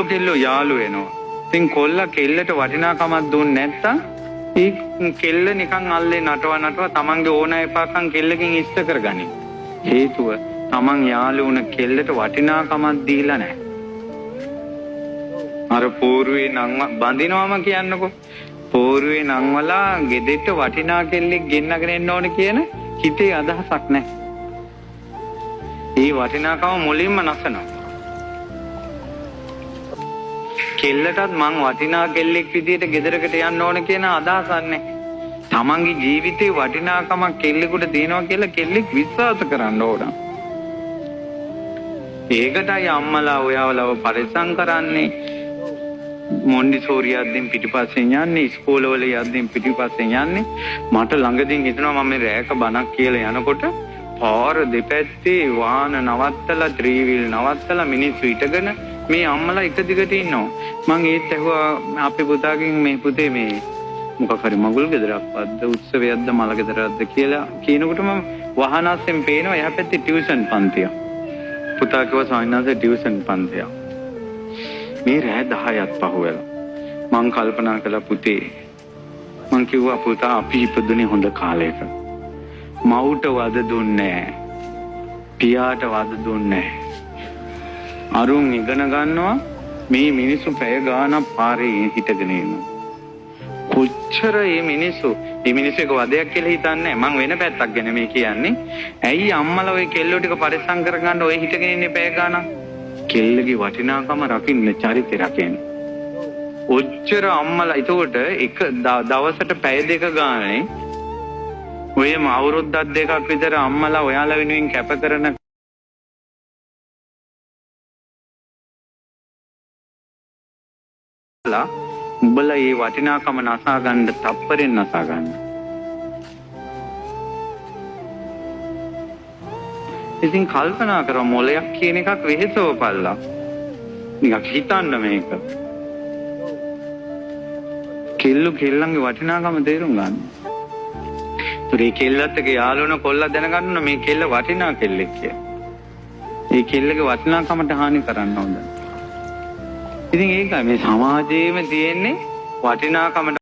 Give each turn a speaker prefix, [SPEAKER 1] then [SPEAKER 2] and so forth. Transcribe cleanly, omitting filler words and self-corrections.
[SPEAKER 1] කොල්ලෝ කෙල්ලෝ යාළු වෙනවා. ඉතින් කොල්ලා කෙල්ලට වටිනාකමක් දුන්නේ නැත්තම් ඒ කෙල්ල නිකන් අල්ලේ නටව නටව තමන්ගේ ඕන එපාකම් කෙල්ලකින් ඉෂ්ට කරගනි. හේතුව තමන් යාළු වුණ කෙල්ලට වටිනාකමක් දීලා නැහැ. අර පෝරුවේ නම් බඳිනවම කියන්නකෝ. පෝරුවේ නංවලා ගෙදෙට්ට වටිනා කෙල්ලෙක් ගෙන්නගෙන එන්න ඕන කියන හිතේ අදහසක් නැහැ. ඒ වටිනාකම මුලින්ම නසනවා. කෙල්ලටත් මං වටිනා කෙල්ලෙක් විදියට ගෙදරකට යන්න ඕන කියන අදහසක් නැහැ. තමන්ගේ ජීවිතේ වටිනාකමක් කෙල්ලෙකුට තියෙනවා කියලා කෙල්ලෙක් විශ්වාස කරන්න ඕන. ඒකටයි අම්මලා ඔයාලව පරිස්සම් කරන්නේ. මොන්ඩිසෝරි යද්දින් පිටිපස්සෙන් යන්නේ, ඉස්කෝලවල යද්දින් පිටිපස්සෙන් යන්නේ. මට ළඟදීන් හිතෙනවා මම මේ රෑක බණක් කියලා යනකොට පාර දෙපැත්තේ වාහන නවත්තලා, ත්‍රිවිල් නවත්තලා මිනිස්සු හිටගෙන මේ අම්මලා එක දිගට ඉන්නවා. මං ඒත් ඇහුවා අපේ පුතාගෙන්, මේ පුතේ මේ මොකක් හරි මගුල් ගෙදරක්වත්ද උත්සවයක්ද මල ගෙදරක්ද කියලා කියනකොට මම වහන අස්සෙන් පේනවා එහා පැත්තේ ටියුෂන් පන්තිය. පුතා කිව්වා ස්වාමීන් වහන්සේ ටියුෂන් පන්තිය. මේ රෑ 10ත් පහුවෙලා. මං කල්පනා කළා පුතේ, මං කිව්වා පුතා අපි ඉපදුනේ හොඳ කාලයක. මව්ට වද දුන්නේ නෑ. පියාට වද දුන්නේ නෑ. අරුන් ඉගෙන ගන්නවා මේ මිනිස්සු පැය ගාණක් පාරේ හිටගෙන ඉන්නවා. කොච්චර මේ මිනිස්සු එක වදයක් කියලා හිතන්නේ නැහැ. මං වෙන පැත්තක් ගැන මේ කියන්නේ. ඇයි අම්මලා ඔය කෙල්ලෝ ටික පරිස්සම් කරගන්න ඔය හිටගෙන ඉන්නේ පැය ගාණක්? කෙල්ලගේ වටිනාකම රකින්න, චරිතය රකින්න. ඔච්චර අම්මලා එතකොට එක දවසට පැය දෙක ගානේ ඔය අවුරුද්දක් දෙකක් විතර අම්මලා ඔයාලා වෙනුවෙන් කැප කරන උඹලා මේ වටිනාකම නසා ගන්න තප්පරෙන් නසා ගන්න. ඉතින් කල්පනා කරා මොලයක් කියන එකක් වෙහෙසවපල්ලා. නිකන් හිතන්න මේක. කෙල්ලු කෙල්ලන්ගේ වටිනාකම තේරුම් ගන්න. ඒතර ඒ කෙල්ලත් එක්ක යාළු වෙන කොල්ලා දැනගන්න ඕන මේ කෙල්ල වටිනා කෙල්ලෙක් කියලා. ඒ කෙල්ලගේ වටිනාකමට හානි කරන්න හොඳ. ඉතින් ඒකයි මේ සමාජයේම තියෙන්නේ වටිනාකමට